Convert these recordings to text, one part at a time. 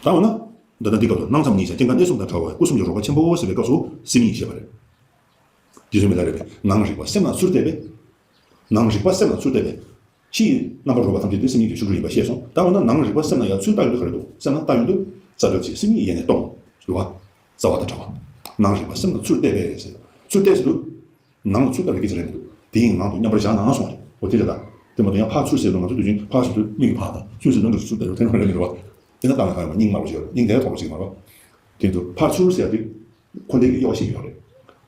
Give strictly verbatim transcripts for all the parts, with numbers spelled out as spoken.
ད་འོ་ན། ད་ལྟ་འདི་སྐབས་སུ་སྣང་ཙམ་ཉིད་ཀྱང་སྐྱེ་འགག་གནས་གསུམ་དང་བྲལ་བ་སྐུ་གསུམ་གྱི་རོལ་པ་ཆེན་པོ་ཟེར་བའི་སྐབས་སུ་སེམས་ཉིད་བཤད་པ་རེད། རྗེ་བཙུན་མི་ལ་རས་པས་ནང་རིག་པ་སེམས་ལ་ཚུར་གཏད་པས། ནང་རིག་པ་སེམས་ལ་ཚུར་གཏད་པས། ཕྱིའི་རྣམ་པར་རོལ་པ་ཐམས་ཅད་དེ་སེམས་ཉིད་ཀྱི་ཆོ་འཕྲུལ་ཡིན་པ་ཤེས་སོང་། ད་འོ་ན་ནང་རིག་པ་སེམས་ལ་ཡང་ཚུར་ལྟ་ཡོང་དུས་ག་རེ་འདུག་སེམས་ལ་ལྟ་ཡོང་དུས་རྩ་བྲལ་གྱི་སེམས་ཉིད་ཡེ་ནས་སྟོང་། རེད་བ། རྩ་བ་དང་བྲལ་བ། ནང་རིག་པ་སེམས་ལ་ཚུར་གཏད་པས་ཟེར། ཚུར་གཏད་ཟེར་དུས། ནང་ལ་ཚུར་ལྟ་བའི་སྐད་ཆ་རེད་མི་འདུག་དེ་ཡི་ངང་དུ་མཉམ་པར་བཞག་ན་གསུངས་པ་རེད། འོ་དེ་རེད་ད། དེ་མ་གཏོགས་ཡང་ཕར་ཚུར་ཟེར་དུས་ང་ཚོ་དུས་རྒྱུན་ཕར་ཟེར་དུས་མིག་གིས་ཕར་དང་ཚུར་ཟེར་དུས་ཚུར་ཟེར་དུས་ཚུར་ཟེར་དུས་ཕར་རེད་མི་འདུག་བ། དེ་ན་ལྟ་ན་གང་ཡང་མ་སྙིང་མ་རུ་བྱེད་པ་རེད། སྙིང་དེ་ཐོག་རུ་བྱེད་ཀྱི་མ་རེད། དེ་དུས་ཕར་ཚུར་ཟེར་དེ། འཁོར་འདས་ཀྱི་དབྱེ་བ་ཤེས་ཀྱི་ཡོད་རེད།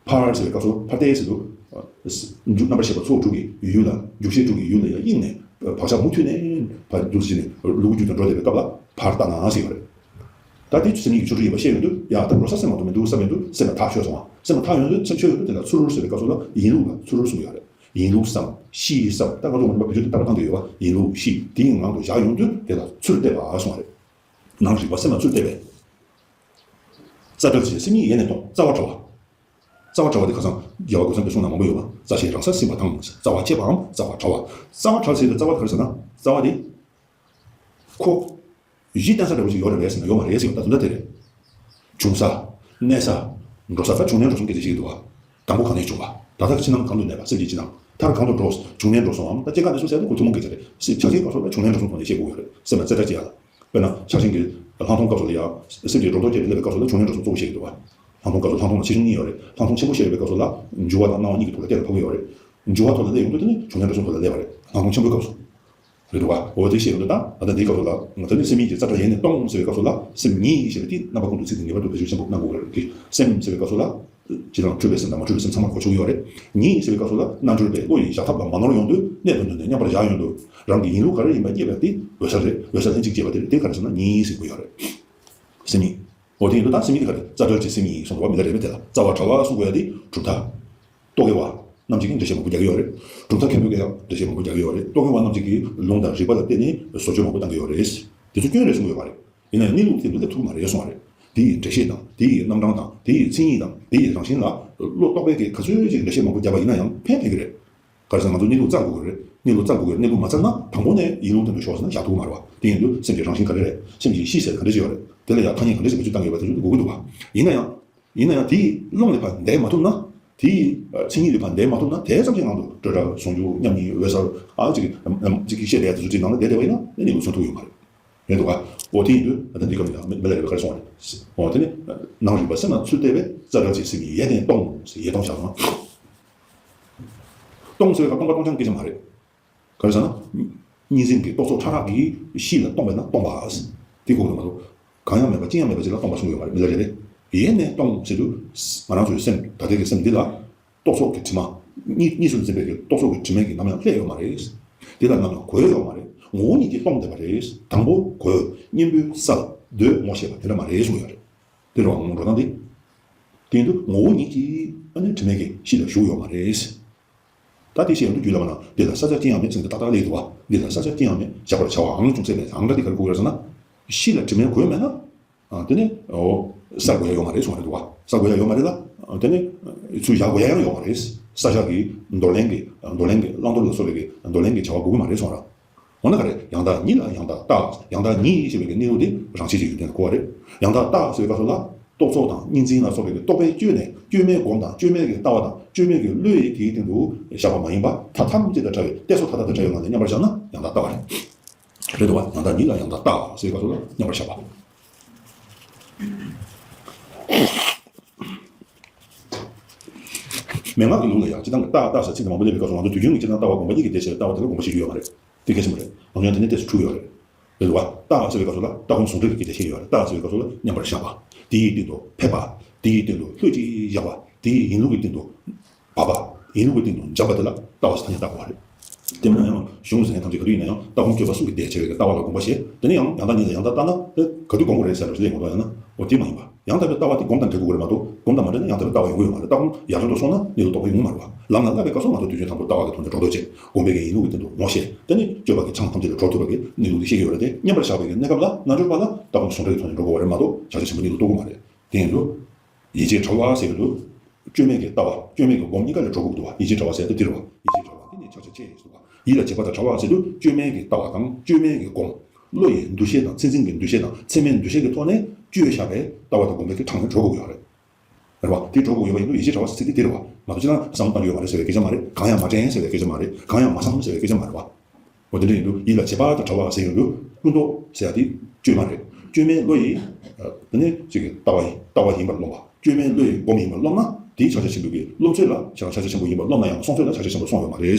ཕར་ཟེར་བའི་སྐབས་སུ་ཕར་གཏད་ཟེར་དུས། འཇུག་རྣམ་པར་ཤེས་པ་ཚོགས་དྲུག་གི་ཡུལ་ལ་འཇུག་ཤེས་དྲུག་གི་ཡུལ་ལ་ཡང་དབྱིངས་ནས་བག་ཆགས་མུ་མཐུད་ནས་ཕར་འདུག་ཟེར་ནས་ལུ་གུ་རྒྱུད་དུ་འགྲོ་བསྡད་པའི་སྐབས་ལ་ཕར་ལྟ་ན་ཟེར་བ་རེད། ད་དེ་སེམས་ཉིད་ཀྱི་ཆོ་འཕྲུལ་ཡིན་པ་ཤེས་ཡོང་དུས་ཡ་ད་འགྲོ་ས་སེམས་མ་གཏོགས་མི་འདུག་བསམ་ཡོང་དུས་སེམས་ལ་ཐག་ཆོད་སོང་བ། སེམས་ལ་ཐག་ཡོང་དུས་སེམས་ཆོད་ཡོང་དུས་དེ་ལ་ཚུར་ཟེར་བའི་སྐབས་སུ་ལ་ཡིན་ལུགས་ལ་ཚུར་གསུངས་ཡོད་རེད། ཡིན་ལུགས་སམ་གཤིས་སམ་ད་ང་ཚོ་ངོ་མ་བེད་སྤྱོད་དེ་ལྟ་བ་གང་དུ་ཡོད་བ་ཡིན་ལུགས་གཤིས་དེ་ཡི་ངང་དུ་བཞག་ཡོང་དུས་དེ་ལ་ཚུར་གཏད་པ་གསུངས་པ་རེད། ནང་རིག་པ་སེམས་ལ་ཚུར་གཏད་པས། རྩ་བྲལ་གྱི་སེམས་ཉིད་ཡེ་ནས་སྟོང་། རྩ་བ་བྲལ་བ། རྩ་བ་བྲལ་བ་དེ་ཁ་སང་རྒྱལ་བ་རྒོད་ཚང་གི་གསུང་ནང་མང་པོ་ཡོད་པ། རྩ་ཤེས་རང་སར་ཟིན་པ་དང་། རྩ་བ་བཅད་པའམ་རྩ་བ་བྲལ་བ། རྩ་བ་བྲལ་ཟེར་དུས་རྩ་བ་ག་རེ་ཟེར་ན། རྩ་བ་དེ། ཁོ། གཞི་རྟེན་ས་འདྲ་བོ་ཞིག་ཡོད་རེད་པས་ཟེར་ན་ཡོད་མ་རེད་ཟེར་བ་ད་དུང་ད་དེ་རེད། བྱུང་ས། གནས་ས། འགྲོ་ས་ད་བྱུང་གནས་འགྲོ་གསུམ་སྐད་ཆ་བཤད་ཀྱི་འདུག་བ། དང་པོ་གང་ནས་བྱུང་བ། ད་ལྟ་ཕྱི་ནང་གང་དུ་གནས་པ་སེམས་ཀྱི་ཕྱི་ནང་། མཐར་གང་དུ་འགྲོ། བྱུང་གནས་འགྲོ་གསུམ་འམ་ད་སྐྱེ་འགག་གནས་གསུམ་ཟེར་ན་ཁོ་ཐུན་མོང་སྐད་ཆ་རེད། སེམས་ཆགས་ཞེན་སྐབས་སུ་ལ་བྱུང་གནས་འགྲོ་གསུམ་ཐོག་ནས་བཤད་དགོས་ཡོད་རེད། སེམས་ལ་རྩེ་གྲ་སྐྱེ་ཡ་ལ། དཔེར་ན་ཆགས་ཞེན་གྱི་ལྷག་མཐོང་སྐབས་སུ་ལ་ཡ། སེམས་ཀྱི་སྒྲོ་འདོགས་བཅད་པའི་སླེབས་པའི་སྐབས་སུ་ལ་བྱུང་གནས་འགྲོ་གསུམ་གཙོ་བོ་བཤད་ཀྱི་འདུག་བ། ལྷག་མཐོང་སྐབས་སུ་ལྷག་མཐོང་ལ་ཆེ་ཆུང་གཉིས་ཡོད་རེད། ལྷག་མཐོང་ཆེན་པོ་བཤད་པའི་སྐབས་སུ་ལ། འགྱུ་བ་དང་སྣང་བ་གཉིས་ཀྱི་ཐོག་ལ་གཏན་ལ་ཕབ་ཀྱི་ཡོད་རེད། འགྱུ་བ་ཐོག་ལ་སླེབས་ཡོང་དུས་དེ་ནི་བྱུང་གནས་འགྲོ་གསུམ་ཐོག་ལ་སླེབས་པ་རེད། ལྷག་མཐོང་ཆེན་པོའི་སྐབས་སུ། རེད་འདུག་བ། འོ་དེ་བཤད་ཡོང་དུས་ད་ད་ལྟ་འདིའི་སྐབས་སུ་ལ་ང་ཚོ་ནི་སེམས་ཉིད་ཀྱི་རྩ་བྲལ་ཡེ་ནས་སྟོང་ཟེར་བའི་སྐབས་སུ་ལ་སེམས་ཉིད་ཞེས་པ་དེ་རྣམ་པ་ཀུན་ཏུ་ཚིག་དེ་ངེས་པར་དུ་བེད་སྤྱོད་ཆེན་པོ་གནང་དགོས་རེད། དེ་སེམས་ཟེར་བའི་སྐབས་སུ་ལ། སྤྱིར་བཏང་འཁྲུལ་པའི་སེམས་དང་མ་འཁྲུལ་པའི་སེམས་ཚང་མར་གོ་ཆོག་གི་ཡོད་རེད། ཉིད་ཟེར་བའི་སྐབས་སུ་ལ་རྣལ་འབྱོར་པས་བློ་ཡི་བཞག་ཐབས་ལ་མ་ནོར་ཡོང་དུས་གནད་དུ་བསྣུན་ནས་མཉམ་པར་བཞག་ཡོང་དུས་རང་གི་ཡིན་ལུགས་ག་རེ་ཡིན་པ་རྙེད་པ་དེ་འོད་གསལ་རེད། འོད་གསལ་ལྷན་ཅིག་སྐྱེས་པ་དེ་རེད། དེ་ག་རེ་ཟེར་ན་ཉིད་ཟེར་དགོས་ཡོད་རེད། སེམས་ཉིད། འོ་དེ་ཡིན་དུས་ད་སེམས་ཉིད་དེ་ག་རེ་རྩ་བྲལ་གྱི་སེམས་ཉིད་གསུངས་པ་མི་ལ་རས་པས་དེ་ལ་རྩ་བ་བྲལ་བ་གསུང་དགོས་ཡ་དེ་གྲུབ་མཐའ། རྟོག་གེ་བ། རྣམས་ཀྱིས་འགྲེལ་བཤད་མང་པོ་རྒྱག་གི་ཡོད་རེད། གྲུབ་མཐའ་མཁན་པོས་ཀྱང་འགྲེལ་བཤད་མང་པོ་རྒྱག་གི་ཡོད་རེད། རྟོག་གེ་བ་རྣམས་ཀྱིས་ལུང་དང་རིགས་པ་ལ་བརྟེན་ནས་བཟོ་བཅོས་མང་པོ་བཏང་གི་ཡོད་རེད། དེ་ཚོ་སྐྱོན་རེད་གསུང་གི་ཡོད་མ་རེད། ཡིན་ན་ཡང་གནས་ལུགས་དེ་འདི་ལ་ཐུག་མ་རེད་གསུང་བ་རེད། དེ་ཡི་འགྲེལ་བཤད་དང་དེ་ཡི་རྣམ་གྲངས་དང་དེ་ཡི་མཚན་ཉིད་དང་དེ་ཡི་རང་བཞིན་ལ་བློ་རྟོག་པས་ཀྱིས་ག་ཚོད་ཅིག་འགྲེལ་བཤད་མང་པོ་བརྒྱབ་པ་ཡིན་ན་ཡང་ཕན་ཕན་གྱི་རེད། ག་རེ་ཟེར་ན་ང་ཚོ་གནས་ལུགས་བཙལ་དགོས་ཀྱི་རེད། གནས་ལུགས་བཙལ་དགོས་ཀྱི་རེད། གནས་ལུགས་མ་བཙལ་ན་དང་པོ་ནས་ཡིན་ལུགས་དེ་འདྲ་ཤོར་སོང་ན་བཞག་ཐུབ་ཀྱི་མ་རེད་བ། དེ་ཡིན་དུས་སེམས་ཀྱི་རང་བཞིན་ག་རེ་རེད། སེམས་ཀྱི་གཤིས་ཟེར་ག་འདྲ་ཞིག་ཡོད་རེད། དེ་ལ་ཡང་ཐ་སྙད་ག་འདྲ་ཞིག་བེད་སྤྱོད་བཏང་ཡོད་པ་དེ་ཚོ་དགོས་ཀྱི་འདུག་བ། ཡིན་ན་ཡང་། ཡིན་ན་ཡང་དེའི་ཀློང་ལ་ཕར་འདེད་མ་ཐུབ་ན། དེའི་མཚན་ཉིད་ལ་ཕར་འདེད་མ་ཐུབ་ན་དེ་ཙམ་གྱི་ནང་དུ་སྤྲོས་བྲལ་ཟུང་འཇུག་མཉམ་ཉིད་འོད་གསལ་ཨ་ཅིག་ཅིག་གི་བཤད་པའི་དེ་ཚོ་ཅིག་ནང་ལ་བསྡད་བསྡད་པ་ཡིན་ན་གནས་ལུགས་མཚོན་ཐུབ་ཡོད་མ་རེད། རེད་འདུག་ག་འོ་དེ་ཡིན་དུས་ད་ལྟ་འདི་སྐབས་ནས་མི་ལ་རས་པས་ག་རེ་གསུངས་པ་རེད། འོ་དེ་ནི། ནང་རིག་པ་སེམས་ལ་ཚུར་གཏད་པས་རྩ་བྲལ་གྱི་སེམས་ཉིད་ཡེ་ནས་སྟོང་ཟེར་ཡེ་སྟོང་བཞག་སོང་ང་། སྟོང་ཟེར་བའི་ཁ་སྟོང་པ་སྟོང་རྐྱང་སྐད་ཆ་མ་རེད། ག་རེ་ཟེར་ན། གཉིས་འཛིན་གྱི་རྟོག་ཚོགས་ཕྲ་རགས་ཀྱི་གཤིས་ལ་སྟོང་པས་ན་སྟོང་པ། དེ་གོ་གི་མ་གཏོགས། གང་ཡང་མེད་པ་ཅི་ཡང་མེད་པ་ཅིག་ལ་སྟོང་པ་གསུང་གི་ཡོད་མ་རེད་མི་ལ་རས་པས། ཡེ་ནས་སྟོང་ཟེར་དུས། ང་རང་ཚོའི་སེམས་ད་ལྟའི་གི་སེམས་འདི་ལ། རྟོག་ཚོགས་ཀྱི་དྲི་མ། གཉིས་གཉིས་སུ་འཛིན་པའི་གི་རྟོག་ཚོགས་ཀྱི་དྲི་མས་ཀྱི་ནམ་ཡང་བསླད་ཡོད་མ་རེད། དེ་ལ་ནམ་ཡང་གོས་ཡོད་མ་རེད། ངོ་བོ་ཉིད་ཀྱིས་སྟོང་བསྡད་པ་རེད། དང་པོ་གོས། གཉེན་པོའི་ས་ལ་སྡོད་ངོ་ཤེས་པ་དེ་འདྲ་མ་རེད་གསུངས་ཡོད་རེད། དེ་རུ་འགྲོ་སྟངས་དེ། དེ་ཡིན་དུས་ངོ་བོ་ཉིད་ཀྱིས་ཨ་ནི་དྲི་མས་ཀྱི་གཤིས་ལ་ཞུགས་ཡོད་མ་རེད། ད་དེ་བཤད་ཡོང་དུས་རྒྱུད་བླ་མ་ན་འདི་ལ་བསགས་བྱ་ཅི་ཡང་མེད་ཟེར་ནས་ཏག་ཏག་སླེབས་འདུག་བ། འདི་ལ་བསགས་བྱ་ཅི་ཡང་མེད་བཞག་པར་བྱའོ་ཨང་ཅུང་ཟད་མེད་ཨང་སྒྲ་དེ་ག་རེ་གོ་དགོས་རེད་ཟེར་ན། གཤིས་ལ་དྲི་མའི་གོས་མེད་ན། ཨ་དེ་ནི་འོ། བསགས་དགོས་ཡ་ཡོད་མ་རེད་གསུངས་པ་རེད་འདུག་བ། བསགས་དགོས་ཡ་ཡོད་མ་རེད་ལ། དེ་ནི། ཚུར་བཞག་དགོས་ཡ་ཡང་ཡོད་མ་རེད། བསགས་བྱ་གི་འདོར་ལེན་གྱི་འདོར་ལེན་གྱི་བླང་དོར་ལ་སོགས་པའི་གི་འདོར་ལེན་གྱི་བྱ་བ་དགོས་ཀྱི་མ་རེད་གསུངས་ར། འོ་ན་ག་རེ་ཡང་དག་ཉིད་ལ་ཡང་དག་ལྟ། ཡང་དག་ཉིད་ཞེས་པའི་གནས་ལུགས་དེ་རང་ཆས་ཀྱི་ཡོན་ཏན་ལ་གོ་བ་རེད། ཡང་དག་ལྟ་ཟེར་བའི་སྐབས་སུ་ལ་རྟོག་ཚོགས་དང་གཉིས་འཛིན་ལ་སོགས་པའི་རྟོག་པས་བཅོས་ནས་བཅོས་མའི་སྒོམ་དང་བཅོས་མའི་གི་ལྟ་བ་དང་བཅོས་མའི་གི་བློ་ཡིས་དེའི་སྟེང་དུ་བཞག་པ་མ་ཡིན་པ་མཐའ་ཐམས་ཅད་དང་བྲལ་བའི་གཏད་སོ་མཐའ་དག་དང་བྲལ་བའི་ངང་ནས་མཉམ་པར་བཞག་ན་ཡང་དག་ལྟ་བ་རེད། རེད་འདུག་བ། ཡང་དག་ཉིད་ལ་ཡང་དག་ལྟ་ཟེར་བའི་སྐབས་སུ་ལ་མཉམ་པར་བཞག་པ། མན་ངག་གི་ལུགས་ལ་ཡང་སྤྱིར་བཏང་གི་ལྟ་ལྟ་ཟེར་ཚིག་དེ་མང་པོ་སླེབས་པའི་སྐབས་སུ་ང་ཚོ་དུས་རྒྱུན་གྱི་སྤྱིར་བཏང་ལྟ་བ་སྒོམ་པ་གཉིས་ཀྱི་དེ་བྱས་ལྟ་བ་དེ་ལ་སྒོམ་པ་བྱེད་རྒྱུ་ཡོད་མ་རེད། དེ་གལ་ཆེན་པོ་རེད། ནམ་ཡང་དེ་ནས་ཏོག་ཙམ་འཁྲུལ་ཡོད་རེད། རེད་འདུག་བ། ལྟ་ཟེར་བའི་སྐབས་སུ་ལ་ལྟ་སྒོམ་ཟུང་འབྲེལ་གྱི་སྐད་ཆ་བཤད་ཡོད་རེད། ལྟ་ཟེར་བའི་སྐབས་སུ་ལ་མཉམ་པར་བཞག་པ། དེའི་སྟེང་དུ་ཕེབས་པ། དེའི་སྟེང་དུ་ལྷོད་ཅིག་བཞག་པ། དེའི་ཡིན་ལུགས་ཀྱི་སྟེང་དུ་བབས་པ། ཡིན་ལུགས་ཀྱི་སྟེང་དུ་འཇམ་པ་དེ་ལ་ལྟ་བ་ཟེར་ཐ་སྙད་བཏགས་པ་རེད། དེ་མིན་ན་ཡང་གཞུང་ཟེར་མཁན་ཐམས་ཅད་ག་དུས་ཡིན་ན་ཡང་ལྟ་སྒོམ་སྤྱོད་པ་གསུམ་གྱི་ལྡེ་ཆེ་བའི་ལྟ་བ་ལ་དགོངས་པ་བཞེས། དེ་ནས་ཡང་ཡང་དག་ཉིད་ལ་ཡང་དག་ལྟ་ན་དེ་ག་དུས་སྒོམ་དགོས་རེད་ཟེར་ལ་དེ་ངོ་ཐོག་ཡང་ན་འོ་དེ་མ་ཡིན་པ། ཡང་དག་པའི་ལྟ་བ་དེ་སྒོམ་དང་འབྲེལ་དགོས་རེད་མ་གཏོགས་སྒོམ་དང་མ་འབྲེལ་ན་ཡང་དག་པའི་ལྟ་བ་ཡོང་གི་ཡོད་མ་རེད། ལྟ་སྒོམ་ཡར་ཐོན་དུ་སོང་ན་གནས་ལུགས་རྟོགས་པ་ཡོང་གི་མ་རེད་བ། ལམ་ལ་བསླབ་པའི་སྐབས་སུ་ང་ཚོ་དུས་རྒྱུན་དང་པོ་ལྟ་བ་གི་ཐོག་ནས་སྒྲོ་འདོགས་བཅད། སྒོམ་པའི་གི་ཡིན་ལུགས་ཀྱི་སྟེང་དུ་ངོ་ཤེས། དེ་ནས་སྤྱོད་པ་གི་ཆ་ཐམས་ཅད་ལ་གྲོལ་ཐུབ་པ་གི་གནས་ལུགས་དེ་ཤེས་ཀྱི་ཡོད་རེད་དེ། མཉམ་པར་བཞག་པའི་གི་གནས་སྐབས་ལ་རྣལ་འབྱོར་པ་ལ་ལྟ་སྒོམ་ཟུང་འབྲེལ་གྱི་ཐོག་ནས་འགྲོ་དགོས་པ་རེད་མ་གཏོགས་བྱ་བྱེད་ཆེན་པོ་གནས་ལུགས་རྟོགས་ཀྱི་མ་རེད། དེ་ཡིན་དུས། ཡིད་བྱེད་བྲལ་བ་ཟེར་གྱི་འདུག་བཅོས་མའི་གི་ལྟ་བ། བཅོས་མའི་གི་སྒོམ་གཉིས་ཀ་ལ་གྲོལ་དགོས་འདུག་བ། ཡིད་བྱེད་བྲལ་བ་ཟེར་དེ་དེ་རེད་བ། ཡིད་བྱེད་བྲལ་བ་དེ་ནི་ཕྱག་རྒྱ་ཆེ་ཞེས་སོ། ཡིད་ལ་བྱེད་པ་དང་བྲལ་བ་ཟེར་དུས་བཅོས་མའི་གི་ལྟ་བ་དང་བཅོས་མའི་གི་སྒོམ། བློ་ཡི་འདུ་ཤེས་དང་མཚན་འཛིན་གྱི་འདུ་ཤེས་དང་ཚད་མའི་འདུ་ཤེས་ཀྱི་ཐོག་ནས་བཅོས་བཞག་པའི་ལྟ་བ་དང་སྒོམ་པའི་གི་གྲངས་ལ་འགྲོ་དགོས་ཀྱི་ཡོད་རེད། རེད་བ། དེ་འགྲོ་དགོས་ཡོད་པ་ཡིན་དུས་ཡིད་ཆེས་བྲལ་བ་ཟེར་ཚིག་དེ་དེ་རེད་བ། མ་གཏོགས་ཅི་ན་བསམ་བློ་བཏང་རྒྱུ་ཡོད་མ་རེད་ཟེར་བའི་སྐད་ཆ་མ་རེད། གང་ཡང་མ་དྲན་ཟེར་བའི་སྐད་ཆ་མ་རེད། གང་ཡང་མ་བསམ་ཟེར་བའི་སྐད་ཆ་མ་རེད་བ། འོ་དེ་འདྲ་ཡིན་དུས་ཡིད་ལ་བྱེད་པ་དང་བྲལ་བ་ཟེར་ཡོང་དུས་ཀུན་རྟོག་ཟེར་ཡ་དེ་བཅོས་མ་རེད། བཅོས་མའི་བློ་ཡིས། དེ་ནས་ཅིག་གི་ལྟ་བ་ཡིན། ལྟ་བ་ཡིན་པར་རློམ་པ། བཅོས་མའི་བློ་ཡིས་སྒོམ་ཡིན་པར་རློམ་ན་དེའི་ཕྱག་རྒྱ་ཆེན་པོའི་གི་རློམ་ཚོད་ལ་ཕྱག་རྒྱ་ཆེན་པོ་ཡིན་པར་རློམ་ན་ཡང་སོང་ཚོད་ལ་ཕྱག་རྒྱ་ཆེན་པོ་སོང་ཡོད་མ་རེད།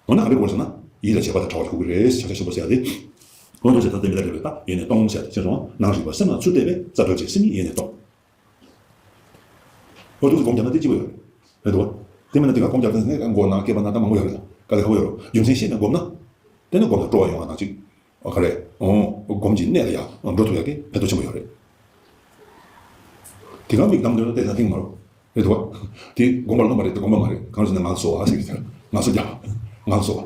འོ་ན་ག་རེ་དགོས་ཟེར་ན། ཡིད་ལ་བྱེད་པ་དང་བྲལ་བ་དགོས་ཀྱི་རེད། ཕྱག་རྒྱ་ཆེན་པོ་ཟེར་ཡ་དེ། འོ་འདུག་ཟེར་ད་ལྟའི་མི་ལ་རེ་བའི་ད་ཡེ་ནས་གཏོང་ཟེར་ཡ་དེ་ཅི་རུང་ནང་རིག་པ་སེམས་ལ་ཚུར་བལྟས་པས་རྩ་བྲལ་གྱི་སེམས་ཉིད་ཡེ་ནས་རྟོགས། འོ་འདུག་ཟེར་སྒོམ་རྒྱབ་ན་དེ་གཅིག་པ་ཡོད་རེད་དོ། དེ་མིན་ན་དེ་ག་སྒོམ་རྒྱབ་ན་ནས་མགོ་ན་སྐེད་པ་ན་ད་མང་པོ་ཡོད་རེད། དཀའ་ལས་ཁག་པོ་ཡོད་རེད། རྒྱུ་མཚན་ཤེས་ནས་སྒོམ་ན། དེ་ནས་སྒོམ་ལ་སྤྲོ་བ་ཡོང་བ་དང་གཅིག་ཨ་ག་རེ། འོ། སྒོམ་གྱི་གནད་ལ་ཡང་འགྲོ་ཐུབ་ཡག་གི་ཕན་ཐོགས་ཆེན་པོ་ཡོད་རེད། དེ་ག་མིག་གདངས་འདོད་ན་བལྟས་ན་ཐེངས་མ་རོ། རེད་དོ། དེ་སྒོམ་པར་རློམ་པ་རེད་དེ་སྒོམ་པ་མ་རེད། གང་རེད་ཟེར་ན་ངལ་གསོ་བ་ཟེར་གྱི་ཚར། ངལ་གསོ་རྒྱག་ངལ་གསོ་བ།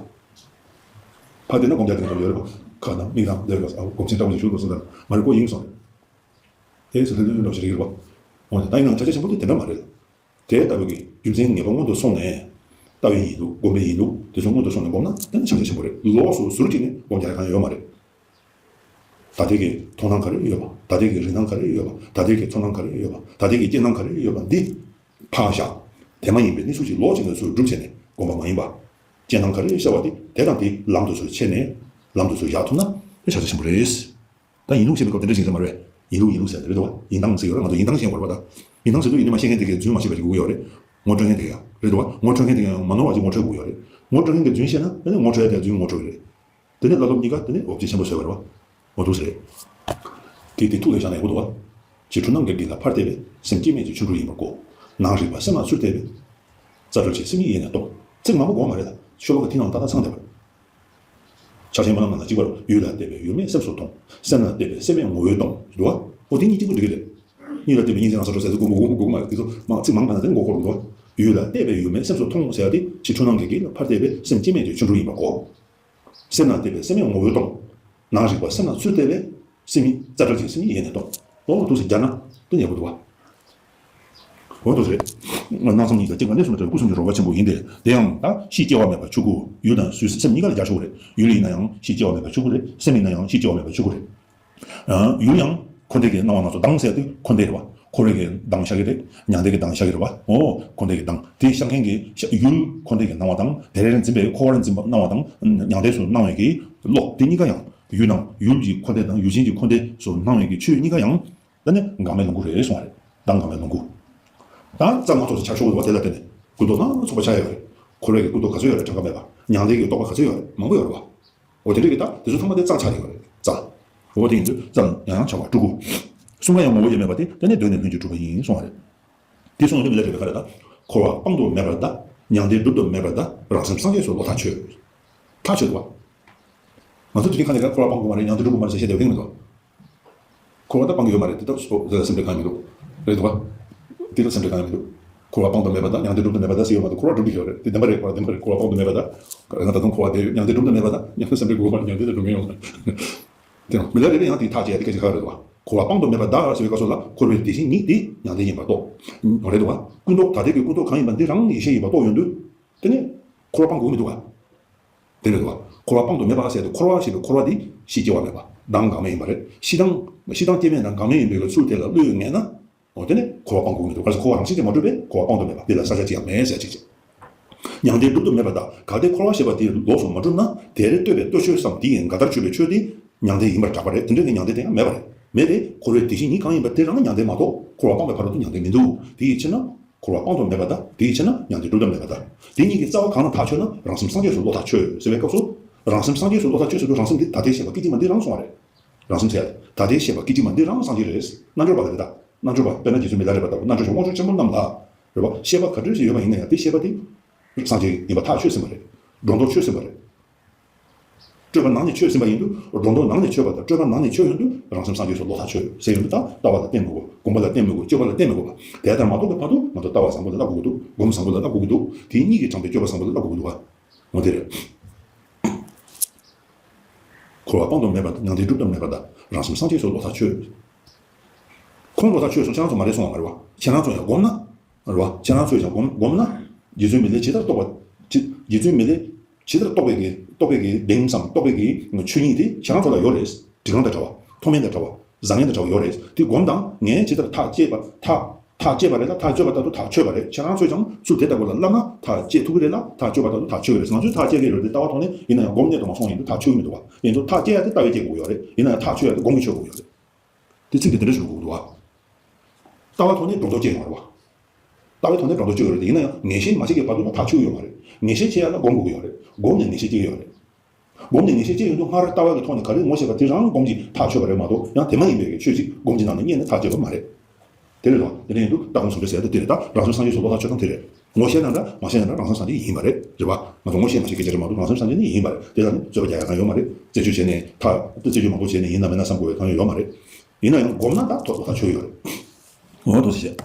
ཕ་དེ་ན་སྒོམ་རྒྱག་དེ་འདྲ་ཡོད་རེད་པ། ཁ་དང་མིག་དང་འདོད་པ་སྒོམ་ཆེན་ལྟ་བུ་ཞིག་ཞུ་དགོས་སོང་ད་མ་རེད་ཀོ་ཡིན་སོང་རེད། དེ་སུ་ལྷོད་ལྷོད་འགྲོ་ཞིག་རེད་པ། འོ་ད་ཡིན་ནའང་ཆ་ཆ་ཆེན་པོ་དེ་དེ་འདྲ་མ་རེད། དེ་ལྟ་བུའི་རྒྱུ་མཚན་ངེས་པ་སྔོན་དུ་སོང་ནས། ལྟ་བའི་ཡིན་ལུགས་སྒོམ་པའི་ཡིན་ལུགས་དེ་ཚོ་སྔོན་དུ་སོང་ནས་སྒོམ་ན་དེ་ནི་ཕྱག་རྒྱ་ཆེན་པོ་རེད། ལོགས་སུ་ཟུར་གཅིག་ནས་སྒོམ་རྒྱག་ཡ་གང་ཡང་ཡོད་མ་རེད། ད་ལྟའི་གི་མཐོང་སྣང་ག་རེ་ཡོད་པ། ད་ལྟའི་གི་རིག་སྣང་ག་རེ་ཡོད་པ། ད་ལྟའི་གི་ཚོར་སྣང་ག་རེ་ཡོད་པ། ད་ལྟའི་གི་རྐྱེན་སྣང་ག་རེ་ཡོད་པ་འདི་ཕར་བཞག་དེ་མ་ཡིན་པའི་གནས་ཚུལ་ཅིག་ལོགས་གཅིག་ནས་ཚུར་སྒྲུབ་བྱས་ནས་སྒོམ་པ་མ་ཡིན་པ། རྐྱེན་སྣང་ག་རེ་ཤར་བ་དེ་དེ་དང་དེ་ལམ་དུ་ཚུར་ཕྱེ་ནས་ལམ་དུ་ཚུར་བཞག་ཐུབ་ན་དེ་ཕྱག་རྒྱ་ཆེན་པོ་རེད། ད་ཡིན་ལུགས་ཞེས་པའི་སྐབས་དེ་འདྲ་ཞིག་ཟེར་མ་རེད། ཡིན་ལུགས་ཡིན་ལུགས་ཟེར་དེ་རེད་དོ། ཡིན་སྟངས་ཟེར་ཡོད་རེད། ང་ཚོ་ཡིན་སྟངས་ཤེས་དགོས་རེད་པ་ད། ཡིན་སྟངས་ཟེར་དུས་ཡིན་ནི་མ་ཤེས་མཁན་དེ་གའི་རྫུན་མ་ཤེས་པ་ཞིག་དགོས་ཀྱི་ཡོད་རེད། ངོ་སྤྲོད་མཁན་དེ་ཡང་རེད་དོ། ངོ་སྤྲོད་མཁན་དེ་ཡང་མ་ནོར་བ་ཞིག་ངོ་སྤྲོད་དགོས་ཀྱི་ཡོད་རེད། ངོ་སྤྲོད་མཁན་གྱིས་རྫུན་བཤད་ན་དེ་ནི་ངོ་འཕྲོད་ཡ་དེ་རྫུན་ངོ་སྤྲོད་ཀྱི་རེད། དེ་ནི་བླ་སློབ་གཉིས་ཀ་དེ་ནི་འོ་བརྗེ་ཆེན་པོ་བཟོས་པ་རེད་པ། འོ་འདུག་ཟེར་རེད། དེ་དེ་ཐུགས་ལ་བཞག་ན་ཡག་པོ་འདུག་བ། ཕྱི་འཁྲུལ་སྣང་གི་རྒྱན་ལ་ཕར་བལྟས་པས་སེམས་སྐྱེ་མེད་ཀྱི་ཆོ་འཕྲུལ་ཡིན་པར་གོ། ནང་རིག་པ་སེམས་ལ་ཚུར་བལྟས་པས། རྩ་བྲལ་གྱི་སེམས་ཉིད་ཡེ་ནས་རྟོགས། ཚིག་མང་པོ་དགོས་མ་རེད་ལ། ཤོ་ལོ་ཀ་དེ་ནང་ཏག་ཏག་ཚང་བསྡད་པ་རེད། ཕྱག་ཆེན་པོ་རྣམས་ལ་གཅིག་པར་ཡུལ་ལ་བལྟས་པས་ཡུལ་མེད་སེམས་སུ་མཐོང་། སེམས་ལ་བལྟས་པས་སེམས་མེད་ངོ་བོས་སྟོང་། འདུག་བ། འོ་དེ་གཉིས་གཅིག་པུ་འགྲིག་གི་རེད། གཉིས་ལ་བལྟས་པས་གཉིས་འཛིན་རང་སར་གྲོལ་ཟེར་དུས་དགོས་དགོས་དགོས་མ་རེད། དེ་ཚོ་མ་ཚིག་མང་པ་ན་དེ་མགོ་འཁོར་འདུག་བ། ཡུལ་ལ་བལྟས་པས་ཡུལ་མེད་སེམས་སུ་མཐོང་ཟེར་ཡ་དེ་ཕྱི་འཁྲུལ་སྣང་གི་རྒྱན་ལ་ཕར་བལྟས་པས་སེམས་སྐྱེ་མེད་ཀྱི་ཆོ་འཕྲུལ་ཡིན་པར་གོ། སེམས་ལ་བལྟས་པས་སེམས་མེད་ངོ་བོས་སྟོང་། ནང་རིག་པ་སེམས་ལ་ཚུར་བལྟས་པས་སེམས་ཉིད་རྩ་བྲལ་གྱི་སེམས་ཉིད་ཡེ་ནས་སྟོང་། འོ་འདུག་སེ་སྦྱར་ན་དེ་ཡག་པོ་འདུག་བ། འོ་འདུག་སེ་རེད། སྣང་སེམས་གཉིས་ཀ་སྐྱེ་འགག་གནས་གསུམ་ལ་བྲལ་བའི་སྐུ་གསུམ་གྱི་རོལ་པ་ཆེན་པོ་ཡིན་ཏེ། དེ་ཡང་ད་གཤིས་སྐྱེ་བ་མེད་པ་ཆོས་སྐུ། ཡུལ་དང་སེམས་གཉིས་ཀ་ལ་སྦྱར་ཆོག་གི་རེད། ཡུལ་ཡིན་ན་ཡང་གཤིས་སྐྱེ་བ་མེད་པ་ཆོས་སྐུ་རེད། སེམས་ཡིན་ན་ཡང་གཤིས་སྐྱེ་བ་མེད་པ་ཆོས་སྐུ་རེད། ཡུལ་ཡང་འཁོར་འདས་ཀྱི་སྣང་བ་སྣ་ཚོགས་གདངས་ཟེར་དུས་འཁོར་འདས་རེད་བ། འཁོར་བའི་གི་གདངས་ཤར་གྱི་རེད། མྱང་འདས་ཀྱི་གདངས་ཤར་གྱི་རེད་བ། འོ་འཁོར་འདས་ཀྱི་གདངས་དེ་ཤར་མཁན་གྱི་ཤ་ཡུལ་འཁོར་འདས་ཀྱི་སྣང་བ་དང་དེ་རེ་རེ་འཛིན་པའི་འཁོར་བར་འཛིན་པ་སྣང་བ་དང་མྱང་འདས་སུ་སྣང་བའི་གི་བློ་དེ་གཉིས་ཀ་ཡང་ཡུལ་ནང་ཡུལ་གྱི་འཁོར་འདས་དང་ཡུལ་ཅན་གྱི་འཁོར་འདས་སུ་སྣང་བའི་གི་ཆོས་གཉིས་ཀ་ཡང་ད་ནི་འགག་མེད་ལོངས་སྐུ་རེད་གསུངས་པ་རེད། གདངས་འགག་མེད་ལོངས་སྐུ། ད་རྩ་སྣ་ཚོགས་སུ་འཆར་ཆོག་གི་འདུག་བ། དེ་ལ་བརྟེན་ནས་ཀུན་རྟོག་སྣ་ཚོགས་པ་ཆགས་ཡོད་རེད། འཁོར་བའི་གི་ཀུན་རྟོག་ག་ཚོད་ཡོད་རེད། གྲངས་ཀ་མེད་པ། མྱང་འདས་ཀྱི་རྟོག་པ་ག་ཚོད་ཡོད་རེད། མང་པོ་ཡོད་རེད་བ། འོ་དེ་འདྲ་གི་ད་དེ་ཚོ་ཚང་མ་དེ་རྩ་ཆགས་ཡོད་རེད། རྩ། འོ་དེ་ཡིན་དུས་རྩ་ཡང་ཡང་ཆགས་པ་སྤྲུལ་སྐུ། གསུམ་ཀ་ཡང་ངོ་བོ་དབྱེར་མེད་པ་དེ་དེ་ནས་གདོད་ནས་ལྷུན་གྱིས་གྲུབ་པ་ཡིན་གསུངས་པ་རེད། དེ་གསུངས་དུས་མི་ལ་རས་པས་ག་རེ་ད། འཁོར་བ་སྤང་དུ་མེད་པར་གདའ། མྱང་འདས་སྒྲུབ་ཏུ་མེད་པར་གདའ། རང་སེམས་སངས་རྒྱས་སུ་བློ་ཐག་ཆོད། ཐག་ཆོད་འདུག་བ། ང་ཚོ་དུས་རྒྱུན་ཁ་ནས་ཀ་འཁོར་བ་སྤང་དགོས་མ་རེད། མྱང་འདས་སྒྲུབ་དགོས་མ་རེད་ཟེར་བཤད་བསྡད་པ་ཡིན་མི་འདུག་འཁོར་བ་ད་སྤང་གི་ཡོད་མ་རེད། དེ་ད་སོ་དེ་ལ་སེམས་ཁྲལ་གང་ཡང་མི་འདུག་རེད་འདུག་བ། དེ་ལ་སེམས་ཁྲལ་གང་ཡང་མི་འདུག་འཁོར་བ་སྤང་དུ་མེད་པ་དང་མྱང་འདས་སྒྲུབ་ཏུ་མེད་པ་དང་ཟེར་ཡོད་མ་གཏོགས་འཁོར་བ་སྒྲུབ་ཀྱི་ཡོད་རེད། དེ་བདེན་པ་རེད། འཁོར་བ་བདེན་པ་རེད། འཁོར་བ་སྤང་དུ་མེད་པ་དང་། ང་ད་དུང་འཁོར་བ་དེ་མྱང་འདས་སྒྲུབ་ཏུ་མེད་པ་དང་མྱང་འདས་ལ་སྒྲུབ་མི་ཡོང་། དེ་ནང་མི་ལ་རས་པས་ཡང་དེའི་ཐག་བཅད་ཡ་དེ་སྐད་ཆ་ཁ་རེད་འདུག་བ། འཁོར་བ་སྤང་དུ་མེད་པར་གདའ་ཟེར་བའི་སྐབས་སུ་ལ་འཁོར་བའི་དེ་བཞིན་ཉིད་དེ་མྱང་འདས་ཡིན་པར་རྟོགས། རེད་འདུག་བ། ཀུན་རྟོག་ད་ལྟའི་གི་ཀུན་རྟོག་གང་ཡིན་པ་འདི་རང་ཡེ་ཤེས་ཡིན་པར་རྟོགས་ཡོང་དུས། དེ་ནི་འཁོར་བ་སྤང་དགོས་མི་འདུག་བ། དེ་རེད་འདུག་བ། འཁོར་བ་སྤང་དུ་མེད་པ་ཟེར་དུས་འཁོར་བ་ཞེས་པའི་འཁོར་བ་འདི་གཤིས་སྐྱེ་བ་མེད་པ་གདངས་འགག་མེད་ཡིན་པ་རེད། གཤིས་གདངས་གཤིས་གདངས་སྐྱེ་མེད་དང་འགག་མེད་ཡིན་པའི་ཚུལ་དེ་ལ་བློས་ངེས་ན། འོ་དེ་ནི་འཁོར་བ་སྤང་དགོས་མི་འདུག་གལ་སྲིད་འཁོར་བ་རང་བཞིན་གྱིས་མ་གྲུབ་པས་འཁོར་བ་སྤང་དུ་མེད་པ་འདི་ལ་བསགས་བྱ་ཅི་ཡང་མེད་ཟེར་ཅིག་ཅེས། མྱང་འདས་སྒྲུབ་ཏུ་མེད་པ་དང་གལ་ཏེ་འཁོར་བ་ཞེས་པ་དེའི་ལོགས་སུ་མ་གྲུབ་ན་དེར་ལྟོས་པའི་ལྟོས་ཆོས་སམ་དེ་ཡི་འགལ་ཟླར་གྱུར་པའི་ཆོས་དེ་མྱང་འདས་ཡིན་པར་གྲགས་པ་རེད། དེ་འདྲ་ནི་མྱང་འདས་དེ་ཡང་མེད་པ་རེད། མེད་དེ་འཁོར་བའི་དེ་བཞིན་ཉིད་གང་ཡིན་པ་དེ་རང་མྱང་འདས་མ་གཏོགས་འཁོར་བ་སྤངས་པའི་ཕ་རོལ་ཏུ་མྱང་འདས་མི་འདུག་དེ་ཡི་ཕྱིར་ན། འཁོར་བ་སྤང་དུ་མེད་པ་དང་དེའི་ཕྱིར་ན་མྱང་འདས་སྒྲུབ་ཏུ་མེད་པ་དང་། དེ་གཉིས་ཀྱི་རྩ་བ་གང་ལ་ཐག་ཆོད་ན་རང་སེམས་སངས་རྒྱས་སུ་བློ་ཐག་ཆོད་ཟེར་བའི་སྐབས་སུ། རང་སེམས་སངས་རྒྱས་སུ་བློ་ཐག་ཆོད་ཟེར་དུས་རང་སེམས་འདི་ད་ལྟའི་ཤེས་པ་སྐད་ཅིག་མ་འདི་རང་གསུངས་པ་རེད། རང་སེམས་ཟེར་ཡ་ད་ལྟའི་ཤེས་པ་སྐད་ཅིག་མ་འདི་རང་སངས་རྒྱས་རེད། རྣལ་འབྱོར་པ་ལ་རེད་ད། རྣལ་འབྱོར་པ་དཔེར་ན་རྗེ་བཙུན་མི་ལ་རས་པ་ལྟ་བུ་རྣལ་འབྱོར་པ་དབང་ཕྱུག་ཆེན་པོ་རྣམས་ལ། རེད་བ། ཤེས་པ་ག་འདྲ་ཞིག་ཡོད་པ་ཡིན་ན་ཡང་དེ་ཤེས་པ་དེ། སངས་རྒྱས་ཡིན་པ་ཐག་ཆོད་ཟིན་པ་རེད། སྒྲོ་འདོགས་ཆོད་ཟིན་པ་རེད། སྤྲོས་པ་ནང་ནས་ཆོད་ཟིན་པ་ཡིན་དུས་སྒྲོ་འདོགས་ནང་ནས་ཆོད་པ་དང་སྤྲོས་པ་ནང་ནས་ཆོད་ཡོང་དུས་རང་སེམས་སངས་རྒྱས་སུ་བློ་ཐག་ཆོད་ཟེར་ཡོང་དུས་ད་ལྟ་བ་ལ་བརྟེན་མི་དགོས། སྒོམ་པ་ལ་བརྟེན་མི་དགོས། སྤྱོད་པ་ལ་བརྟེན་མི་དགོས་པ། དེ་ལྟར་མ་རྟོགས་པའི་བར་དུ་ང་ཚོ་ལྟ་བ་བཟང་པོ་ལ་བསླབ་དགོས་ཀྱི་འདུག་སྒོམ་བཟང་པོ་ལ་བསླབ་དགོས་ཀྱི་འདུག་དེ་གཉིས་ཀྱི་དྲངས་པའི་སྤྱོད་པ་བཟང་པོ་ལ་བསླབ་དགོས་ཀྱི་འདུག་ག་འོ་དེ་རེད། འཁོར་བ་སྤང་དུ་མེད་པ་དང་མྱང་འདས་སྒྲུབ་ཏུ་མེད་པ་དང་རང་སེམས་སངས་རྒྱས་སུ་བློ་ཐག་ཆོད། ཁོང་བློ་ཐག་ཆོད་སོང་ཁྱེད་རང་ཚོ་མ་རེད་གསུང་བ་མ་རེད་བ། ཁྱེད་རང་ཚོ་ཡང་སྒོམ་ན། རེད་བ། ཁྱེད་རང་ཚོས་ཀྱང་སྒོམ་སྒོམ་ན། རྗེ་བཙུན་མི་ལས་ཇི་ལྟར་རྟོགས་པ། ཇི་རྗེ་བཙུན་མི་ལས། ཇི་ལྟར་རྟོགས་པའི་གི་རྟོགས་པའི་གི་གདེང་ཙམ་རྟོགས་པའི་གི་ཆོས་ཉིད་དེ་ཁྱེད་རང་ཚོ་ལ་ཡོད་རེད། སྒྲིག་ལམ་དང་འདྲ་བ། མཐོ་དམན་དང་འདྲ་བ། བཟང་ངན་དང་འདྲ་བ་ཡོད་རེད། དེ་སྒོམ་དང་ངས་ཇི་ལྟར་ཐག་བཅད་པ་ཐག་ཐག་བཅད་པ་རེད་ལ་ཐག་གཅོད་པ་ལྟར་དུ་ཐག་ཆོད་པ་རེད། ཁྱེད་རང་ཚོས་ཀྱང་ཚུལ་དེ་ལྟ་བུ་ལ་བསླབ་ན་ཐག་བཅད་ཐུབ་ཀྱི་རེད་ལ་ཐག་གཅོད་པ་ལྟར་དུ་ཐག་ཆོད་ཀྱི་རེད། ང་ཚོས་ཐག་བཅད་ཀྱི་ཡོད་རེད་དེ་ལྟ་བ་ཐོག་ནས་ཡིན་ན་ཡང་སྒོམ་གནད་དུ་མ་སོང་ཡིན་དུས་ཐག་ཆོད་ཀྱི་མི་འདུག་བ། ཡིན་དུས་ཐག་བཅད་ཡ་དེ་ལྟ་བའི་སྐྱེ་དགོས་ཡོད་རེད། ཡིན་ན་ཡང་ཐག་ཆོད་ཡ་དེ་སྒོམ་གྱི་ཆོད་དགོས་ཡོད་རེད། དེ་ཚིག་དེ་དེ་འདྲ་ཞིག་དགོས་ཀྱི་འདུག་བ། ལྟ་བ་ཐོག་ནས་སྒྲོ་འདོགས་བཅད་ཡོང་བ་རེད་བ། ལྟ་བའི་ཐོག་ནས་སྒྲོ་འདོགས་གཅོད་ཡོད་རེད་དེ། ཡིན་ན་ཡང་ངེས་ཤེས་མ་སྐྱེས་ཀྱི་བར་དུ་ན་ཐག་ཆོད་ཡོད་མ་རེད། ངེས་ཤེས་སྐྱེ་ཡ་ལ་སྒོམ་དགོས་ཀྱི་ཡོད་རེད། སྒོམ་ནས་ངེས་ཤེས་སྐྱེ་གི་ཡོད་རེད། སྒོམ་ནས་ངེས་ཤེས་སྐྱེ་ཡོང་དུས་སྔར་ལྟ་བ་གི་ཐོག་ནས་ག་རེ་ངོ་ཤེས་པ་དེ་རང་སྒོམ་གྱིས་ཐག་ཆོད་པ་རེད་མ་གཏོགས་ཡང་དེ་མ་ཡིན་པའི་ཆོས་ཅིག་སྒོམ་གྱི་ནང་ནས་རྙེད་ནས་ཐག་བཅད་པ་མ་རེད། དེ་རེད་དོ། དེ་ནས་ཡིན་དུས་ལྟ་སྒོམ་ཟུང་འབྲེལ་ཟེར་ཡ་དེ་དེ་རེད། ད་རང་བྱུང་སངས་རྒྱས་སུ་བློ་ཐག་ཆོད་སྟངས་དེ་རེད། ངོ་ཤེས་ན་འདྲ་མ་ཤེས་ན་འདྲ་རང་བྱུང་སངས་རྒྱས་ཡིན་པ་རེད། རེད་བ། ང་ཚོ་ངོ་ཤེས་མ་ཤེས་སྐད་ཆ་རེད་མ་གཏོགས་རང་བྱུང་སངས་རྒྱས་ནི་ཡིན་པ་རེད། དེ་ལ་ནི་རྩོད་པ་རྒྱག་ཡ་གང་ཡོད་མ་རེད། རྩད་གཅོད་བྱས་ནས་ཐག་རྩད་གཅོད་བྱས་མང་པོ་བྱས་ནས་ཡིན་ན་མིན་ན་བསམ་དགོས་པའི་གང་ཡང་ཡོད་མ་རེད། ཡིན་ན་ཡང་སྒོམ་ན་ད་ཐོག་ཐག་ཆོད་ཡོད་རེད། འོ་དོ་ཟེར།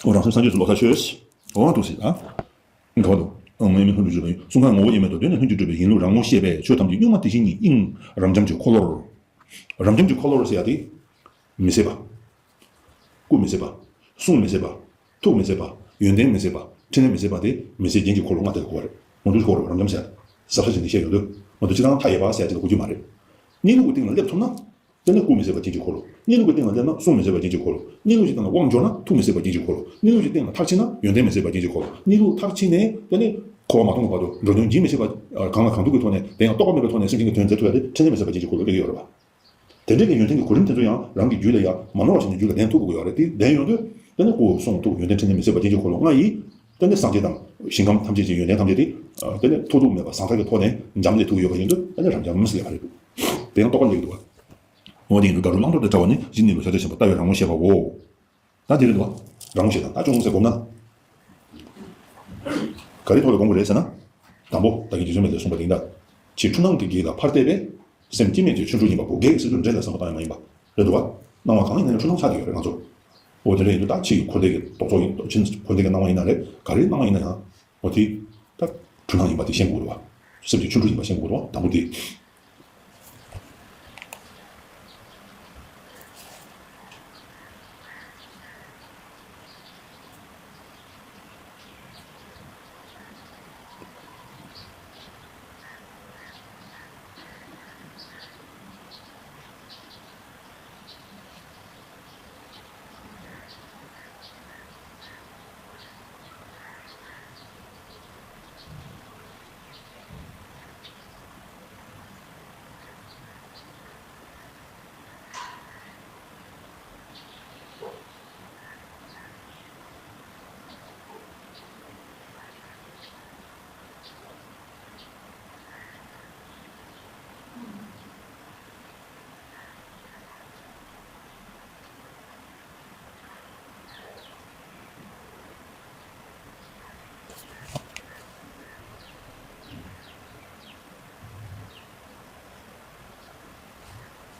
འོ་རང་སེམས་སངས་རྒྱས་སུ་ལོག་ཐག་ཆོད། འོ་དོ་ཟེར་ཨ། ག་བ་དོ། ཨང་ངའི་མིག་ལྷུན་གྲུབ་བརྗོད་པ་ཡིན། གསུང་གང་ངོ་བོ་དབྱེར་མེད་དོ། གདོད་ནས་ལྷུན་གྱིས་གྲུབ་པའི་ཡིན་ལུགས་རང་ངོ་ཤེས་པས་ཆོས་ཐམས་ཅད་གཉུག་མ་དེ་བཞིན་ཉིད་དབྱིངས་རབ་འབྱམས་ཀྱི་འཁོར་ལོར། རབ་འབྱམས་ཀྱི་འཁོར་ལོར་ཟེར་ཡ་དེ། མི་ཟད་པ། སྐུ་མི་ཟད་པ། གསུང་མི་ཟད་པ། ཐུགས་མི་ཟད་པ། ཡོན་ཏན་མི་ཟད་པ། ཕྲིན་ལས་མི་ཟད་པ་དེ་མི་ཟད་རྒྱན་གྱི་འཁོར་ལོ་ལྔ་དེ་ལ་གོ་བ་རེད། ང་ཚོའི་འཁོར་ལོ་རབ་འབྱམས་ཟེར། ཟབ་ས་ཅན་དེ་བཤད་ཡོང་དུས། ང་ཚོ་སྤྱིར་བཏང་མཐའ་ཡས་པ་ཟེར་ཡ་དེ་ལ་གོ་རྒྱུ་མ་རེད། གནས་ལུགས་ཀྱི་སྟེང་ལ་སླེབས་ཐུབ་ན། དེ་ནི་སྐུ་མི་ཟད་པ་རྒྱན་གྱི་འཁོར་ལོ། གནས་ལུགས་ཀྱི་སྟེང་ལ་སླེབས་ན་གསུང་མི་ཟད་པ་རྒྱན་གྱི་འཁོར་ལོ། གནས་ལུགས་ཀྱི་སྟེང་ལ་དབང་འབྱོར་ན་ཐུགས་མི་ཟད་པ་རྒྱན་གྱི་འཁོར་ལོ། གནས་ལུགས་ཀྱི་སྟེང་ལ་མཐར་ཕྱིན་ན་ཡོན་ཏན་མི་ཟད་པ་རྒྱན་གྱི་འཁོར་ལོ། གནས་ལུགས་མཐར་ཕྱིན་ནས་དེ་ནི་འཁོར་བ་མ་སྟོངས་པའི་བར་དུ་འགྲོ་དོན་རྒྱུན་མི་ཆད་པ། གང་ལ་གང་འདུལ་གྱི་ཐོག་ནས་དེ་ཡང་རྟོག་པ་མེད་པའི་ཐོག་ནས་སེམས་ཅན་གྱི་དོན་མཛད་ཐུབ་ཡ་དེ་ཕྲིན་ལས་མི་ཟད་པ་རྒྱན་གྱི་འཁོར་ལོ་ལེགས་ཡོད་རེད་པ། དེ་འདྲའི་གི་ཡོན་ཏན་གྱི་གོ་རིམ་དེ་ཚོ་ཡང་རང་གི་རྒྱུད་ལ་ཡ་མ་ནོར་བ་བྱས་ནས་རྒྱུད་ལ་ལྡན་ཐུབ་དགོས་ཡོད་རེད། དེ་ལྡན་ཡོང་དུས་དེ་ནི་སྐུ་གསུང་ཐུགས་ཡོན་ཏན་ཕྲིན་ལས་མི་ཟད་པ་རྒྱན་གྱི་འཁོར་ལོ་ལྔ་ཡིས། དེ་ནི་སངས་རྒྱས་དང་ཞིང་ཁམས་ཐམས་ཅད་ཀྱི་ཡོན་ཏན་ཐམས་ཅད་དེ། དེ་ནི་ཐོགས་རྡུགས་མེད་པ་ཟང་ཐལ་གྱི་ཐོག་ནས་འབྱམས་ཀླས་ཐུབ་ཡོད་པ་ཡིན་དུས་དེ་ནི་རབ་འབྱམས་ཟེར་ཡ་རེད་འདུག་དེ་ཡང་རྟོགས་པ་ལེགས་འདུག་བ། འོ་དེ་ཡིན་དུས་དགག་སྒྲུབ་བླང་དོར་དང་བྲལ་བ་ནི་གཞི་གནས་ལུགས་ཕྱག་རྒྱ་ཆེན་པོ་ལྟ་བའི་རང་ངོ་ཤེས་པའོ། ད་དེ་རེད་འདུག་བ། རང་ངོ་ཤེས་དང་ད་ཅུང་ཟད་སྒོམ་ན། ག་རེ་ཐོག་ལ་སྒོམ་དགོས་རེད་ཟེར་ན། དང་པོ་ད་གིན་རྗེ་བཙུན་མས་ལས་གསུངས་པ་དེ་ཡིན་ད། ཕྱི་འཁྲུལ་སྣང་གི་གེགས་ལ་ཕར་བལྟས་པས། སེམས་སྐྱེ་མེད་ཀྱི་ཆོ་འཕྲུལ་ཡིན་པ་པོ་གེགས་སེལ་རྒྱུ་འདྲེ་ལ་བསམ་པ་བཏང་ཡ་མ་ཡིན་པ། རེད་འདུག་བ། སྣང་བ་གང་ཡིན་ན་ཡང་འཁྲུལ་སྣང་ཆགས་ཀྱི་ཡོད་རེད་ང་ཚོ། འོ་དེ་འདྲ་ཡིན་དུས་ད་ཕྱི་ཡི་འཁོར་འདས་ཀྱི་རྟོག་ཚོགས་ཡིན་ཕྱི་འཁོར་འདས་ཀྱི་སྣང་བ་ཡིན་ན་རེད་ག་རེའི་སྣང་བ་ཡིན་ན་ཡང་། འོ་དེ། ད། འཁྲུལ་སྣང་ཡིན་པ་དེ་ཤེས་དགོས་རེད་བ། སེམས་ཀྱི་ཆོ་འཕྲུལ་ཡིན་པ་ཤེས་དགོས་རེད་བ་དང་པོ་དེ།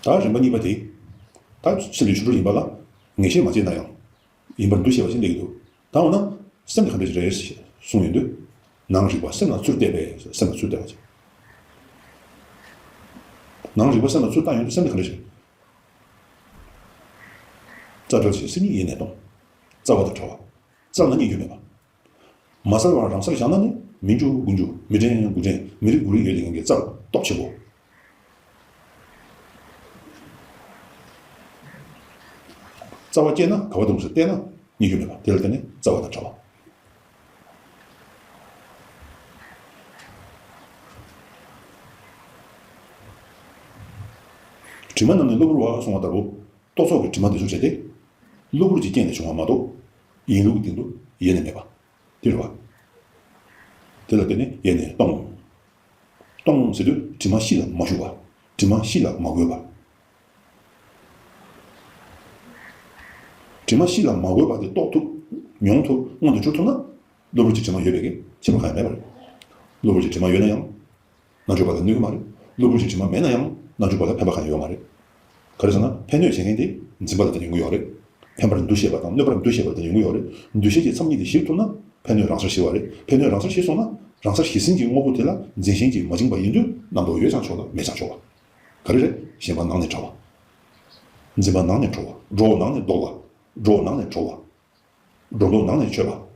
ད་རིམ་པ་གཉིས་པ་དེ། ད་ཕྱི་ལུས་ཆོ་འཕྲུལ་ཡིན་པ་ལ་ངེས་ཤེས་མ་སྐྱེས་ན་ཡང་། ཡིན་པར་འདུ་ཤེས་པ་ཞིག་སླེབས་ཀྱི་འདུག་ད་འོ་ན་སེམས་དེ་ག་འདྲ་ཞིག་རེད་ཞེས་གསུངས་ཡོང་དུས། ནང་རིག་པ་སེམས་ལ་ཚུར་བལྟས་པས་སེམས་ལ་ཚུར་བལྟས་པ་ཞིག་ནང་རིག་པ་སེམས་ལ་ཚུར་བལྟ་ཡོང་དུས་སེམས་དེ་ག་འདྲ་ཞིག་རྩ་བྲལ་ཞིང་སེམས་ཉིད་ཡེ་ནས་སྟོང་། རྩ་བ་དང་བྲལ་བ། རྩ་ལ་རྙེད་རྒྱུ་མེད་པ། མ་གསལ་བར་རང་སར་བཞག་ན་ནི་མི་འགྱུ་དགུ་འགྱུ་མི་དྲན་དགུ་དྲན་མི་རིག་དགུ་རིག་ཡོད་དེ་ཡང་གི་རྩ་ལ་སྟོབས་ཆེན་པོ། རྩ་བ་སྐྱེས་ན་ག་བ་དུ་མ་ཟད་བལྟས་ན་རྙེད་རྒྱུ་མེད་པ་དེ་ལ་བརྟེན་ནས་རྩ་བ་དང་བྲལ་བ། དྲི་མ་རྣམས་ནི་གློ་བུར་བ་གསུངས་པ་ལྟ་བུ། རྟོག་ཚོགས་ཀྱི་དྲི་མ་འདི་ཚོ་བྱས་ཏེ། གློ་བུར་གྱི་རྐྱེན་ལས་བྱུང་བ་མ་གཏོགས། ཡིན་ལུགས་སྟེང་དུ་ཡེ་ནས་མེད་པ། དེ་རེད་བ། དེ་ལ་བརྟེན་ནས་ཡེ་ནས་སྟོང་། སྟོང་ཟེར་དུས་དྲི་མ་གཤིས་ལ་མ་ཞུགས་པ། དྲི་མ་གཤིས་ལ་མ་གོས་པ། དྲི་མ་གཤིས་ལ་མ་གོས་པ་དེ་རྟོགས་ཐུབ། མྱོང་ཐུབ་མངོན་དུ་གྱུར་ཐུབ་ན། གློ་བུར་གྱི་དྲི་མ་ཡོད་པའི་གི་ཁྱད་པར་གང་ཡང་མེད་པ་རེད། གློ་བུར་གྱི་དྲི་མ་ཡོད་ན་ཡང་། རྣལ་འབྱོར་པ་ལ་གནོད་ཀྱི་མ་རེད། གློ་བུར་གྱི་དྲི་མ་མེད་ན་ཡང་རྣལ་འབྱོར་པ་ལ་ཕན་པ་གང་ཡང་ཡོད་མ་རེད། ག་རེ་ཟེར་ན་ཕན་གནོད་བྱེད་མཁན་དེ་འཛིན་པ་ལ་བརྟེན་ནས་ཡོང་གི་ཡོད་རེད། ཕན་པར་འདུ་ཤེས་པ་དང་གནོད་པར་འདུ་ཤེས་པ་ལ་བརྟེན་ནས་ཡོང་གི་ཡོད་རེད། འདུ་ཤེས་ཀྱི་མཚམས་གཉིས་དེ་ཞིག་ཐུབ་ན་ཕན་གནོད་རང་སར་ཞི་བ་རེད། ཕན་གནོད་རང་སར་ཞི་སོང་ན་རང་སར་ཞི་ཟིན་གྱི་དངོས་པོ་དེ་ལ་འཛིན་ཞེན་གྱིས་མ་བཅིངས་པ་ཡིན་དུས་རྣམ་རྟོག་ཡོད་ཀྱང་ཆོག་ལ་མེད་ཀྱང་ཆོག་པ། ག་རེ་རེད། ཞེན་པ་ནང་ནས་བྲལ་བ། འཛིན་པ་ནང་ནས་གྲོལ་བ། སྒྲོ་བོ་ནང་ནས་ལྡོག་པ། སྒྲོ་བོ་ནང་ནས་གྲོལ་བ། སྒྲོ་འདོགས་ནང་ནས་ཆོད་པ།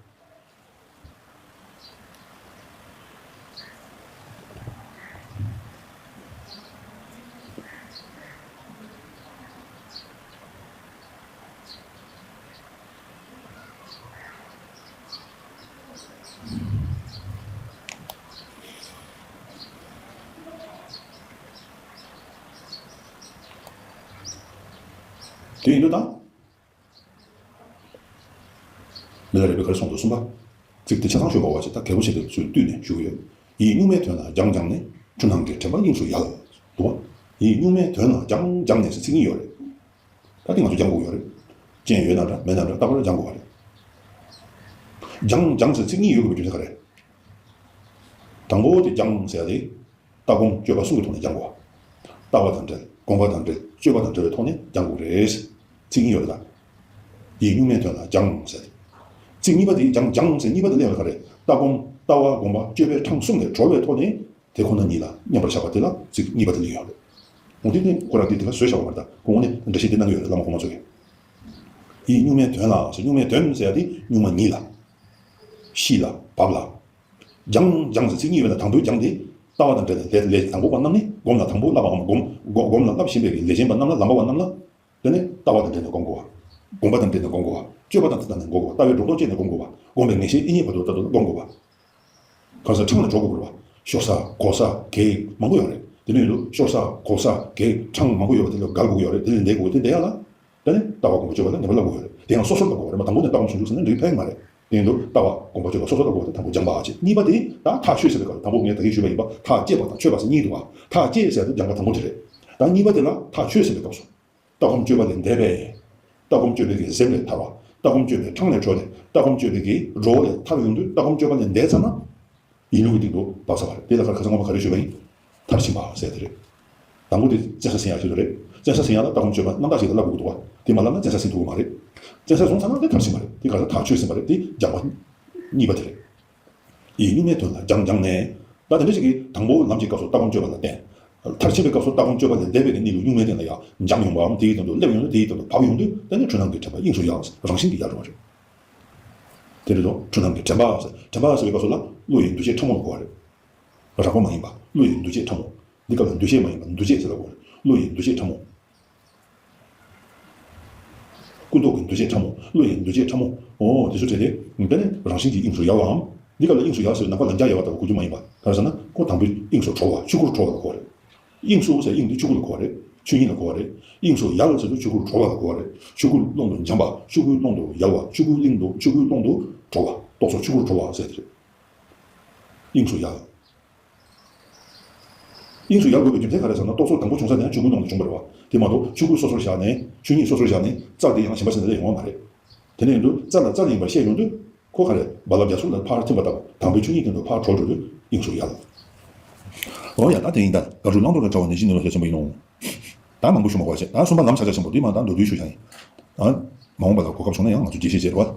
དེ་ཡིན་དུས་ད། མི་ལ་རས་པས་ག་རེ་གསུངས་འདུག་གསུམ་པ། ཚིག་དེ་ཆ་ཚང་ཤོད་པ་བ་ཞིག་ད་གལ་པོ་ཆེ་དེ་ཚུར་བཏུས་ནས་ཞུ་གི་ཡོད། ཡིད་གཉུག་མའི་དོན་ལ་སྦྱངས་སྦྱངས་ནས། འཁྲུལ་སྣང་གི་དྲན་པ་དབྱིངས་སུ་ཡལ། འདུག་བ། ཡིད་གཉུག་མའི་དོན་ལ་སྦྱངས་སྦྱངས་ནས་ཟེར་ཚིག་གཉིས་ཡོད་རེད། ད་དེ་ང་ཚོ་སྦྱང་དགོས་ཡོད་རེད། རྐྱེན་ཡོད་ན་འདྲ་མེད་ན་འདྲ་རྟག་པར་སྦྱང་དགོས་པ་རེད། སྦྱངས་སྦྱངས་ཟེར་ཚིག་གཉིས་ཡོད་དགོས་པའི་རྒྱུ་མཚན་ག་རེ། དང་པོ་དེ་སྦྱངས་ཟེར་ཡ་དེ། ལྟ་སྒོམ་སྤྱོད་པ་གསུམ་གྱི་ཐོག་ནས་སྦྱང་དགོས། ལྟ་བ་དང་འབྲེལ། སྒོམ་པ་དང་འབྲེལ། སྤྱོད་པ་དང་འབྲེལ་བའི་ཐོག་ནས་སྦྱང་དགོས་རེད། ཚིག་གཉིས་ཡོད་རེད་ད། ཡིད་གཉུག་མའི་དོན་ལ་སྦྱངས་ཟེར། ཚིག་གཉིས་པ་དེ་སྦྱངས་སྦྱངས་ཟེར་གཉིས་པ་དེ་གླེང་བ་ག་རེ། ལྟ་སྒོམ། ལྟ་བ་སྒོམ་པ་སྤྱོད་པའི་འཕྲང་གསུམ་ལས་གྲོལ་བའི་ཐོག་ནས། དེ་ཁོ་ན་ཉིད་ལ་མཉམ་པར་བཞག་པ་དེ་ལ་ཚིག་གཉིས་པ་དེ་གླེང་ཡོད་རེད། འོ་དེ་ནི་ཁོ་རང་དེ་དེ་ལ་བཟོས་བཞག་པ་མ་རེད་ད། ཁོ་དངོས་གནས་འགྲེལ་བཤད་དེ་གནང་གི་ཡོད་རེད་བླ་མ་གོང་མ་ཚོས། ཡིད་གཉུག་མའི་དོན་ལ་ཟེར། གཉུག་མའི་དོན་ཟེར་ཡ་དེ་གཉུག་མ་ཉིད་ལ། གཤིས་ལ། བབ་ལ། སྦྱངས་སྦྱངས་ཟེར་ཚིག་གཉིས་ཡོད་ན་དང་པོའི་སྦྱངས་དེ། ལྟ་བ་དང་འབྲེལ་ནས་ལས་ལས་དང་པོ་པ་རྣམས་ནི་སྒོམ་ལ་དང་པོ་བསླབ་པའམ་སྒོམ་སྒོམ་སྒོམ་ལ་བསླབ་བཞིན་པའི་ལས་ཅན་པ་རྣམས་ལ་ལམ་པ་བ་རྣམས་ལ། དེ་ནས་ལྟ་བ་དང་འབྲེལ་ནས་སྒོམ་དགོས་པ། སྒོམ་པ་དང་འབྲེལ་ནས་སྒོམ་དགོས་པ། སྤྱོད་པ་དང་འབྲེལ་ནས་སྒོམ་དགོས་པ། ལྟ་བའི་སྒྲོ་འདོགས་བཅད་ནས་སྒོམ་དགོས་པ། སྒོམ་པའི་ངེས་ཤེས་ཨེ་རྙེད་བར་དུ་ལྟ་དུ་སྒོམ་དགོས་པ། གང་ཟག་འཕྲང་ལ་འགྲོ་དགོས་པ། ཤོར་ས་གོལ་ས་གེགས་མང་པོ་ཡོད་རེད། དེ་ནས་ཡོད་དུ་ཤོར་ས་གོལ་ས་གེགས་འཕྲང་མང་པོ་ཡོད་པ་དེ་ལ་བརྒལ་དགོས་ཡོད་རེད། དེ་ལས་འདས་དགོས་དེ་འདས་ཡ་ལ། དེ་ནས་ལྟ་བ་སྒོམ་པ་སྤྱོད་པ་ལ་ངེས་པར་བསླབ་དགོས་ཡོད་རེད། དེ་ཡང་སོ་སོར་བསླབ་དགོས་རེད་མ། དང་པོ་ནས་ལྟ་སྒོམ་བྱུང་བྱུང་ཟེར་ན་འགྲིག་ཕན་མ་རེད། དེ་ཡིན་དུ་ལྟ་བ་སྒོམ་པ་སྤྱོད་པ་སོ་སོར་བསླབ་དགོས་རེད། དང་པོ་སྦྱངས་པ་ཅེས་གཉིས་པ་དེ་ད་ཐག་ཆོད་ཟེར་བའི་སྐབས་དང་པོ་ངས་ད་གིན་ཞུས་པ་ཡིན་པ། ཐག་བཅད་པ་དང་ཆོད་པ་ཟེར་གཉིས་འདུག་བ། ཐག་བཅད་ཟེར་དུ་སྦྱངས་པ་དང་པོ་དེ་རེད། ད་གཉིས་པ་དེ་ལ་ཐག་ཆོད་ཟེར་བའི་སྐབས་སུ། ལྟ་སྒོམ་སྤྱོད་པ་ལས་འདས་པས། ལྟ་སྒོམ་སྤྱོད་པའི་གི་གཟེབ་ལས་ཐར་བ། ལྟ་སྒོམ་སྤྱོད་པའི་འཕྲང་ལས་གྲོལ་ནས་ལྟ་སྒོམ་སྤྱོད་པའི་གི་སྒྲོ་བོ་ལས་ཐར་ཡོང་དུས་ལྟ་སྒོམ་སྤྱོད་པ་ལས་འདས་ཚར་ན། ཡིན་ལུགས་ཀྱི་སྟེང་དུ་བབས་ཚར་བ་རེད། དེ་ལ་ཁ་ཁ་སང་སྔོན་མ་ག་རེ་ཞུས་པ་ཡིན། མཐར་ཕྱིན་པ་ཟེར་དེ་རེད། དང་པོ་དེ་བཙན་ས་ཟིན་ཡག་ཞིག་རེད། བཙན་ས་ཟིན་ཡག་ལ་ལྟ་སྒོམ་སྤྱོད་པ་རྣམ་དག་ཞིག་ལ་བསླབ་དགོས་ཀྱི་འདུག་བ། དེ་མ་བསླབ་ན་བཙན་ས་ཟིན་ཐུབ་ཀྱི་མ་རེད། བཙན་ས་བཟུང་ཚར་ན་དེ་མཐར་ཕྱིན་པ་རེད། དེ་ག་ས་ཐག་ཆོད་ཟིན་པ་རེད། དེ་སྦྱངས་པ་གཉིས་པ་དེ་རེད། ཡིད་གཉུག་མའི་དོན་ལ་སྦྱངས་སྦྱངས་ནས། ད་དེ་འདྲ་ཞིག་གིས་དང་པོ་ལམ་གྱི་སྐབས་སུ་ལྟ་སྒོམ་སྤྱོད་པ་ལ་བརྟེན། མཐར་ཕྱིན་པའི་སྐབས་སུ་ལྟ་སྒོམ་སྤྱོད་པ་ལས་འདས་པའི་གི་གནས་ལུགས་གཉུག་མའི་སྟེང་ལ་ཡང་འབྱམས་ཡོང་བའམ་དེའི་སྟེང་དུ་སླེབས་ཡོང་དུས་དེའི་སྟེང་དུ་བབས་ཡོང་དུས་དེ་ནི་འཁྲུལ་སྣང་གི་དྲན་པ་དབྱིངས་སུ་ཡལ། རང་བཞིན་གྱིས་ཡལ་འགྲོ་བ་རེད། དེ་རེད་དོ། འཁྲུལ་སྣང་གི་དྲན་པ་ཟེར། དྲན་པ་ཟེར་བའི་སྐབས་སུ་ལ་བློ་ཡི་འདུ་བྱེད་ཕྲ་མོ་ལ་གོ་བ་རེད། རགས་པ་མ་ཡིན་པ། བློ་ཡི་འདུ་བྱེད་ཕྲ་མོ། འདི་སྐབས་ལ་འདུ་བྱེད་མ་ཡིན་པ་འདུ་བྱེད་ཟེར་ལ་གོ་བ་རེད། བློ་ཡི་འདུ་བྱེད་ཕྲ་མོ། ཀུན་རྟོག་གི་འདུ་བྱེད་ཕྲ་མོ། བློ་ཡི་འདུ་བྱེད་ཕྲ་མོ། འོ་དེ་ཚོ་བྲལ་ཏེ། དེ་ནི་རང་བཞིན་གྱིས་དབྱིངས་སུ་ཡལ་བའམ། འདི་སྐབས་ལ་དབྱིངས་སུ་ཡལ་ཟེར་ན་ཁོ་ལ་འཇའ་ཡལ་བ་ལྟ་བུ་གོ་རྒྱུ་མ་ཡིན་པ། ག་རེ་ཟེར་ན་ཁོ་དང་པོའི་དབྱིངས་སུ་གྲོལ་བ་ཆོས་སྐུར་གྲོལ་བ་ལ་གོ་བ་རེད། དབྱིངས་སུ་ཟེར་དབྱིངས་དེ་ཆོས་སྐུ་ལ་གོ་བ་རེད། ཆོས་ཉིད་ལ་གོ་བ་རེད། དབྱིངས་སུ་ཡལ་ཟེར་དུས་ཆོས་སྐུར་གྲོལ་བ་ལ་གོ་བ་རེད། ཆོས་སྐུའི་ཀློང་དུ་འབྱམས་པ། ཆོས་སྐུའི་ཀློང་དུ་ཡལ་བ། ཆོས་སྐུའི་གླིང་དུ། ཆོས་སྐུའི་ཀློང་དུ་གྲོལ་བ། རྟོག་ཚོགས་ཆོས་སྐུར་གྲོལ་བ་ཟེར་དེ་རེད། དབྱིངས་སུ་ཡལ། དབྱིངས་སུ་ཡལ་དགོས་པའི་རྒྱུ་མཚན་ག་རེ་ཟེར་ན་རྟོག་ཚོགས་དང་པོ་བྱུང་ས་དེ་ཡང་ཆོས་སྐུའི་ཀློང་ནས་བྱུང་བ་རེད་བ། དེ་མ་གཏོགས་ཆོས་སྐུ་སོ་སོར་བཞག་ནས་ཆོས་ཉིད་སོ་སོར་བཞག་ནས་རྩལ་དེ་ཡང་གཞན་པ་ཟེར་ནས་ལས་ཡོང་བ་མ་རེད། དེ་ནས་ཡིན་དུས་རྩལ་ལ་རྩལ་ཡིན་པར་ཤེས་ཡོང་དུས་ཁོ་ག་རེ་རྦ་རླབས་རྒྱ་མཚོ་ལ་ཕར་ཐིམ་པ་ལྟ་བུ་དང་པོའི་ཆོས་ཉིད་སྟེང་དུ་ཕར་གྲོལ་འགྲོ་དུས་དབྱིངས་སུ་ཡལ། འོ་ཡ་ད་དེ་ཡིན་ད་དགའ་སྤྲོ་བླང་དོར་ལ་བྲལ་བ་ནི་གཞི་ནས་ལོ་ཞེས་ཆེན་པོ་ཡིན་ནོ། ད་མང་པོ་ཞུ་མ་དགོས་བྱས་ད་གསུམ་པ་ལམ་ཕྱག་རྒྱ་ཆེན་པོ་འདི་མ་ད་མདོར་བསྡུས་ཞུ་བྱ་ཡིན། ཨ། མ་འོངས་པ་ལ་གོ་སྐབས་བྱུང་ན་ཡང་ང་ཚོ་རྒྱས་བཤད་བྱེད་རོགས།